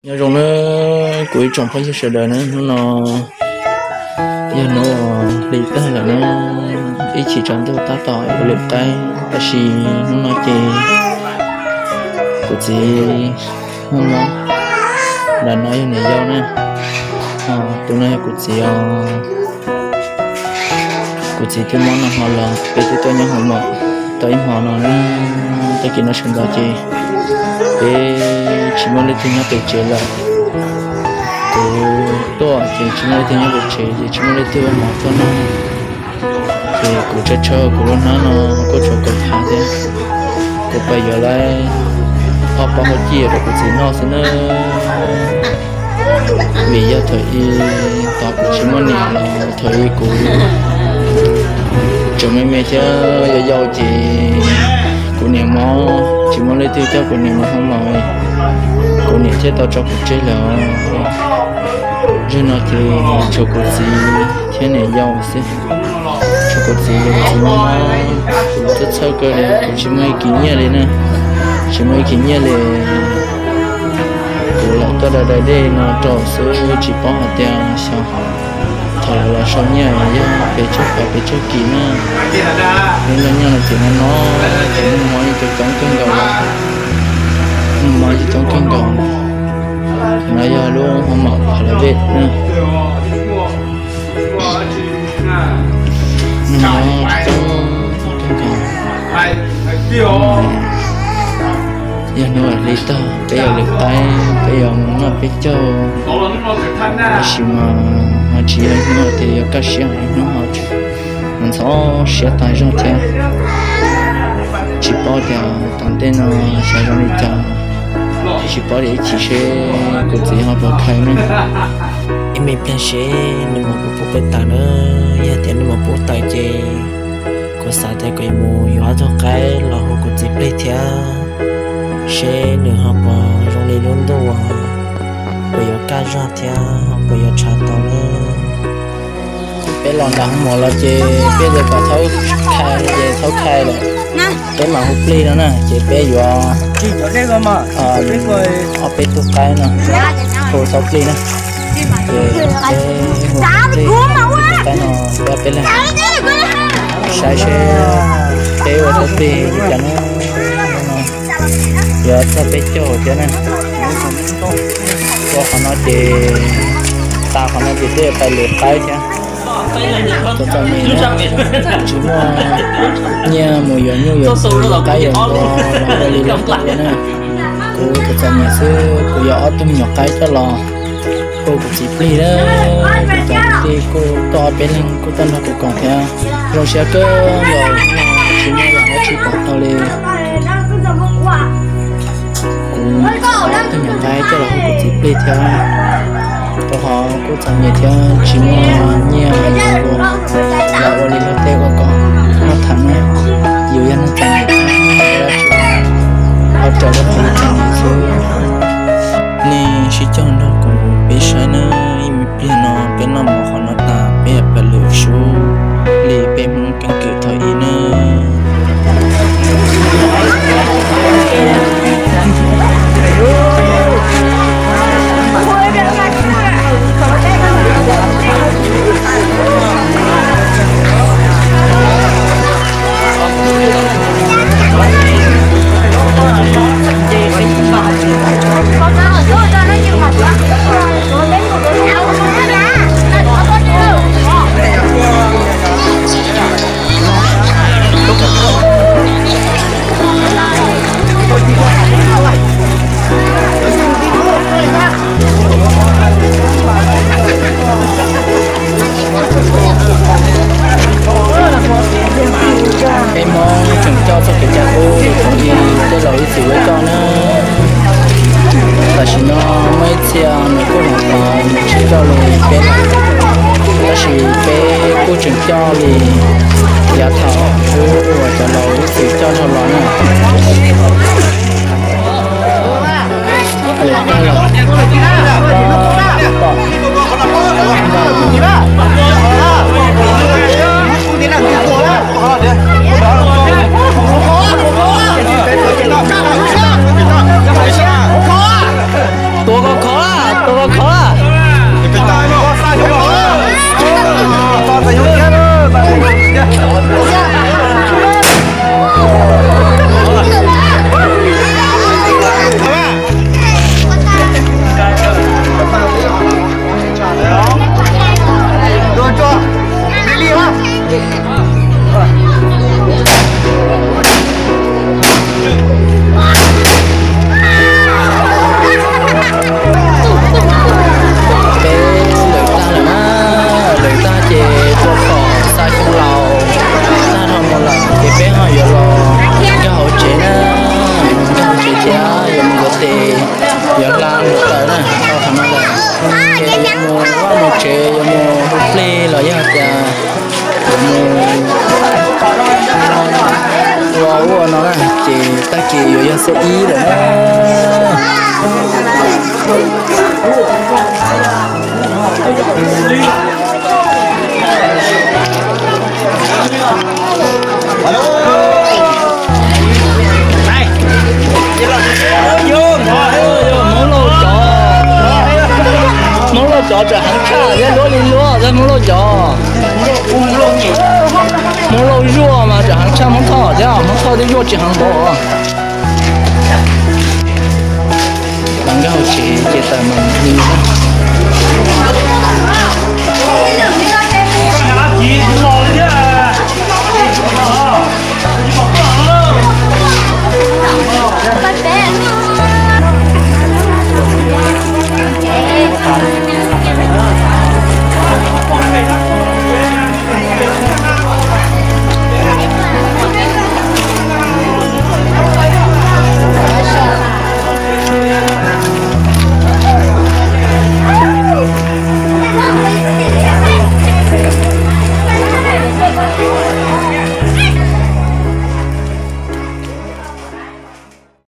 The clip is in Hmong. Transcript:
Nyob zoo na kuv ib tsoom phooj ywg sawv daws na, hnub no yog hnub hli tag lawm na, ib chim tsaus ntuj tab tom yuav lwm qaib, tab sis hnub no ces kuv txiv muaj mob, ntawm no yog niam yau na, tus no yog kuv txiv os. Kuv txiv twb mob no hmo los peb twb tuaj nyob hauv mom tau ib hmo no na. Tag kis no sawv ntxov ces peb tsis muaj leej twg nyob pem tsev lawm. Kuv tuaj ces tsis muaj leej twg nyob pem tsev ces tsis muaj leej twg ua mov tuaj noj. Ces kuv tshawb tshawb kuv lub hnab no kuj tshuav kaum phav thiab. Kuv pais yuav lawm ob pob hauv cij rau kuv txiv noj xwb na. Vim yog thaum ub tod kuv tsis muaj niam los thaum ub kuv tseem me me thiab yau yau ces kuv niam mob tsis muaj leej twg coj kuv niam mus hoob mos, kuv niam thiaj tau tso kuv tseg lawm. Zaum no ces tshuav kuv txiv thiab niam yau xwb. Tshuav kuv txiv, kuv txiv mob, kuv txhawj txhawj kawg li, kuv tsis muaj ib kis nyiaj li na, tsis muaj ib kis nyiaj li. Kuv lam tuaj da da dej no rau xwb tsis paub hais tias xyov thaum lawv los sau nyiaj yog pes tsawg phav pes tsawg kis na. Lub noj nyiaj no ces no no ces muaj mob yeej coob coob kawg nkaus, muaj mob yeej coob kawg nkaus. No yog lub hoob mom Pha La Vej na. Yog hnub hli tag peb yuav lwm qaib, peb yuav mus noj peb caug, tab sis mas ho tsis yog hnub tias yuav kaj siab, hnub ho ntxhov siab tas zog thiab. Tsis paub tias tom ntej no xyov zoo li cas, tsis paub tias ib chim seb kuv txiv ho puas khaws ne. Ib me pliag seb nws mam pub peb tawm na, yog tias nws mam pub tawm ces kuv xav tias kuv yuav mus yuav ob tug qaib los hu kuv txiv plig thiab, seb nws ho puas zoo li lub ntuj uas puas yuav kaj zog thiab ho puas yuav tshav tau na. Peb los nram hoob mom los ces peb txawm kom thaub khai ces thaub khai lawm, peb mam hu plig no na ces peb yuav ob peb tug qaib no, hu thaub plig na. Ces peb hu plig, peb tug qaib no peb ob peb leeg, saib seb peb ua thaub plig li cas na. Yuav txog peb caug thiab na. Ua qhov no ces, tas qhov no ces peb yuav pais lwm qaib thiab. Txom txom nyem, tsis muaj nyiaj mus yuav nyuj yuav twm, qaib yuav npua los ua li lawv tau ua na. Kuv txom txom nyem xwb, kuv yuav ob tug me nyuam qaib coj los hu kuv txiv plig na. Kuv cov kwv tij kuj tuaj ob peb leeg kuj tuaj nrog kuv koom thiab. Zoo siab kawg nkaus, tsis muaj yam dab tsi pom tau li. Kuv ob tug me nyuam qaib coj los hu kuv txiv plig thiab. Rau qhov kuj txom nyem thiab tsis muaj nyiaj mus yuav nyuj ua, los ua li luag tej ua kom noj tham na. Yus yog neeg txom nyem, ho raws li qhov yus txom nyem xwb. Nej sib cog nrog kuv peb saib nawb, ib me pliag no peb noj mov qhov no tas peb yuav pais lwm sub li peb Hmoob keeb kwm thaum ub nawb. Peb Hmoob tseem coj txoj kev cai qub li tej laus ib txwm yuav coj na. Tam sim no muaj ib txhia nws kuj hloov pauv nws tsis coj li peb lawm, tab sis peb kuj tseem coj li yav thaum ub uas cov laus ib txwm coj dhau los na. Tuav kom khov Khov. Peb lawm tag lawm na, lawm tag ces tua phom xa xyoo laus tag dhau mus lawm ces peb ho yuav los nkag hauv tsev na, nkag hauv tsev thiab yuav mus yuav tes, yuav hla mus taws na, tau qhov no lawm ces yuav mus vaj mus tsev, yuav mus hu plig los yog tias yuav mus ua ua no na, ces tag kis yuav yog xiab ib lawm na. Hmoob Lauj cov, Hmoob Lauj cov tseem heev tshaj thiab, luab li luab thiab Hmoob Lauj cov. Hmoob Lauj zuaj mas tseem heev tshaj Hmoob Thoj thiab, Hmoob Thoj twb zuaj tsis heev npaum. Los nkag hauv tsev ces tawm mus li.